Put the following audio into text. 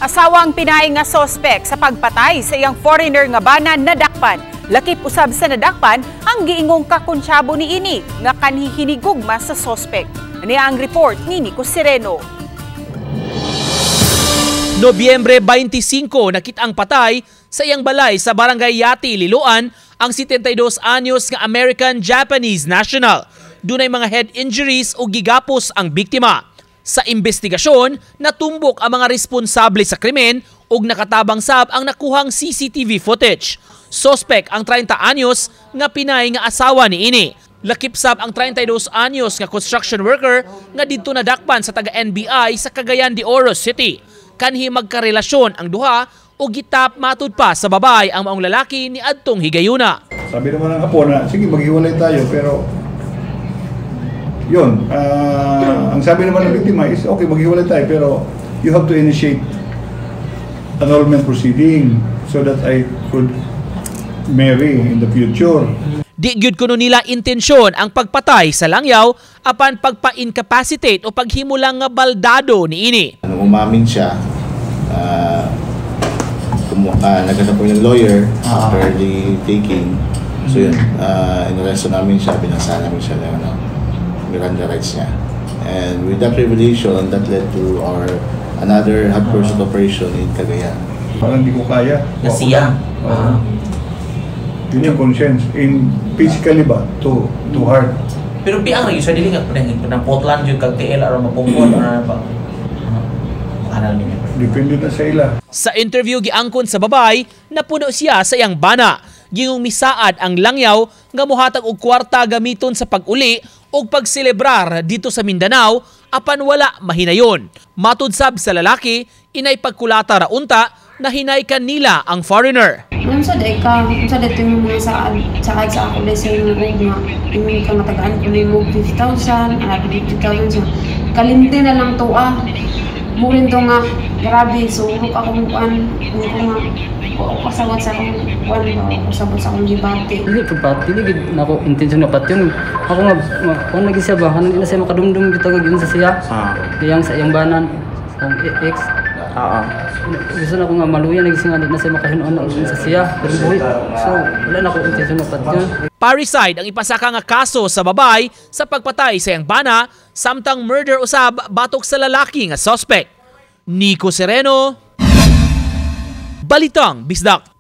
Asawa ang Pinay nga sospek sa pagpatay sa iyang foreigner nga bana nadakpan. Lakip usab sa nadakpan ang giingong kakuntsabo ni ini nga kanhi hinigugma sa sospek. Niya ang report ni Nico Sereno. Nobyembre 25, nakit-ang patay sa iyang balay sa Barangay Yati, Liloan ang 72 anyos nga American-Japanese national. Dunay mga head injuries o gigapos ang biktima. Sa investigasyon, natumbok ang mga responsable sa krimen ug nakatabang sab ang nakuhang CCTV footage. Sospek ang 30 anyos nga Pinay nga asawa ni ini. Lakip sab ang 32 anyos nga construction worker nga didto nadakpan sa taga NBI sa Cagayan de Oro City. Kanhi magkarelasyon ang duha o gitap matud pa sa babae ang maong lalaki ni adtong higayuna. Sabi naman ng apo na, "Sige, maghiwalay tayo," pero yun, ang sabi naman ng biktima is, "Okay, maghiwalay tayo, pero you have to initiate annulment proceeding so that I could marry in the future." Di gyud kuno nila intensyon ang pagpatay sa langyaw apan pagpa-incapacitate o paghimo lang nga baldado niini. Nung umamin siya, naghanap po ng lawyer after the taking. So yun, inaresto namin siya, binasa namin siya ng Miranda rights niya. And with that revelation, that led to our another hot pursuit operation in Cagayan. Parang hindi ko kaya. Na siya? Oo. Yun yung conscience. In physically ba, to heart. Pero biang lagi siya, dili nga kanang Portland yung kag TL aron mapungkod or ano ba? Ano ninyo? Depende na sa ila. Sa interview, giangkon sa babay napuno siya sa iyang bana. Gingong misaad ang langyaw nga mohatag og kwarta gamiton sa pag-uli og pagselebrar dito sa Mindanao apan wala mahinayon. Matud sab sa lalaki, inay pagkulata ra unta na hinay kanila ang foreigner. Unsa day ka, unsa day ito yung mga saad, saad sa ako day sa imong nga, ingon ka nga tagaan ko nimo 50,000, another 50,000, so kalimti na lang to ah. Murin to nga, grabe, so urok akong kuan, ingon ko nga, wa ko kasabot sa akong kuan ba, wa ko kasabot sa akong gibati. Dili pud pa, dili gid nako intensyon na patyon. Ako nga kuan lagi siya ba, hanan na siya makadumdum kita kag unsa siya. Iyang sa iyang banan, sa akong ex. Gusto na ko nga maluya lagi siya nga di na siya makahinuon na unsa siya. Pero buhi. So wala na ko intensyon na patyon. Parricide ang ipasaka nga kaso sa babay sa pagpatay sa iyang bana samtang murder usab batok sa lalaki nga suspect. Nico Sereno, Balitang Bisdak.